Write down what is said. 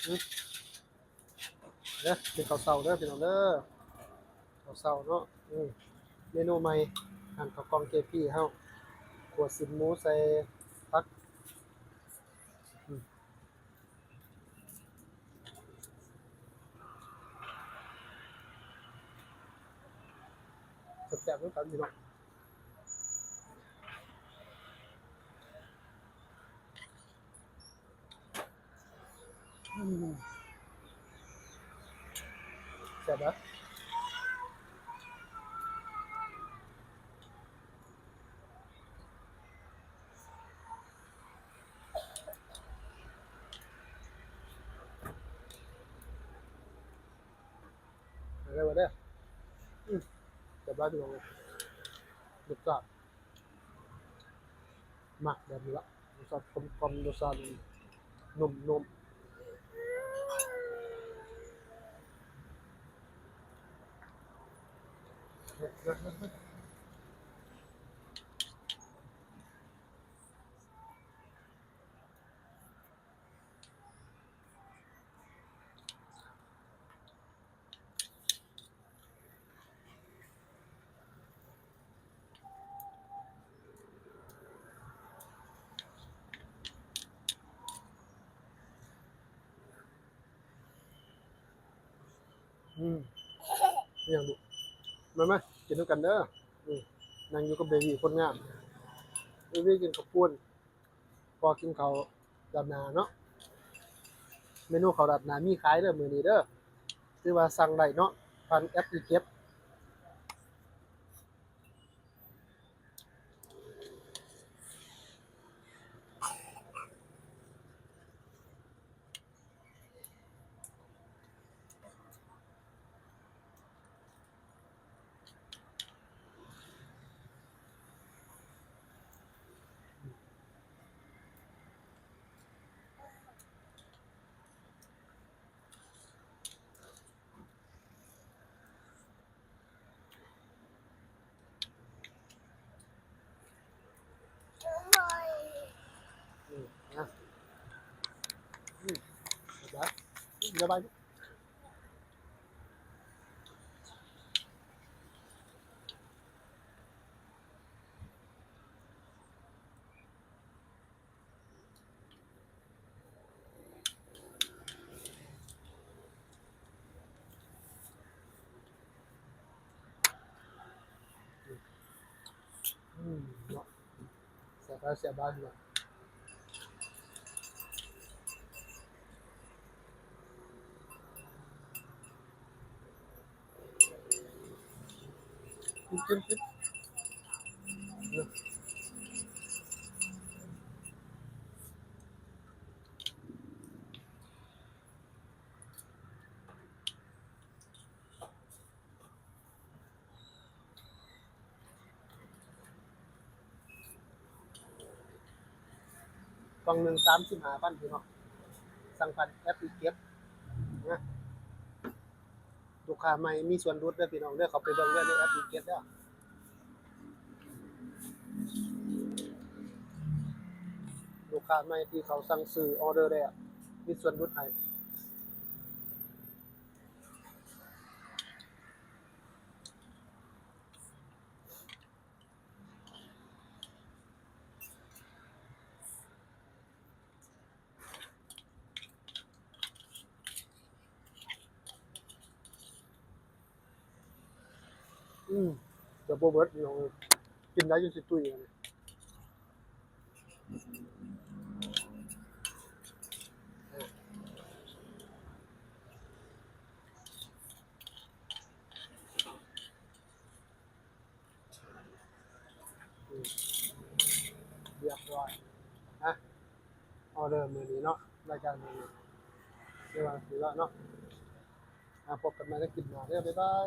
ເດີ ກິນເຂົ້າເຊົ້າເດີພີ່ນ້ອງເດີ ເຂົ້າເຊົ້າເນາະ. ອື ເມນູໃໝ່ ອາຫານເຂົ້າກ່ອງເຈພີເຮົາ ຂົ້ວຊີ້ນໝູໃສ່ຜັກ ອື ແຊບໆນຳກັນພີ່ນ້ອງ. ອືມ ແຊບເດີ ມາເດີ ມາເດີ. ອືມ ແຊບຫຼາຍພີ່ນ້ອງເອີຍ ລົດຊາດ ມັກແບບນີ້ລະ ລົດຊາດກົມກ່ອມ ລົດຊາດນຸ້ມໆ. ອືມ ອີຫຍັງລູກ ມາ ມາ ກິນນຳກັນເດີ. ອືມ ນັ່ງຢູ່ກັບເບບີຄົນງາມ ເບບີກິນເຂົ້າປຸ້ນ. ພໍກິນເຂົ້າລາດໜ້າເນາະ ເມນູເຂົ້າລາດໜ້າມີຂາຍເດີມື້ນີ້ເດີ ຖືວ່າສັ່ງໄດ້ເນາະ ຜ່ານແອັບອີເກັບ. ອືມ ນະ ອືມ ສະບາຍ ສະບາຍ. ອືມ ເນາະ ແຊບຫຼາຍ ແຊບຫຼາຍ ພີ່ນ້ອງ. ກິນ ກິນ ກິນ ເນາະ. ກ່ອງໜຶ່ງສາມສິບຫ້າພັນ ພີ່ນ້ອງ ສັ່ງຜ່ານແອັບອີເກັບນະ. ລູກຄ້າໃໝ່ມີສ່ວນຫຼຸດເດີພີ່ນ້ອງເດີ ເຂົ້າໄປເບິ່ງເດີໃນແອັບອີເກັບເດີ. ລູກຄ້າໃໝ່ທີ່ເຂົາສັ່ງຊື້ອໍເດີແລ້ວ ມີສ່ວນຫຼຸດໃຫ້. ອືມ ເກືອບບໍ່ເບິດພີ່ນ້ອງເອີຍ ກິນໄດ້ຈົນຊິຕຸ້ຍ. ອືມ ຮຽບຮ້ອຍນະ ອໍເດີມື້ນີ້ເນາະ ລາຍການມື້ນີ້ ຖືວ່າຖືວ່າເນາະ. ອ່າ ພົບກັນໃໝ່ໃນຄລິບໜ້າເດີ ບາຍບາຍ.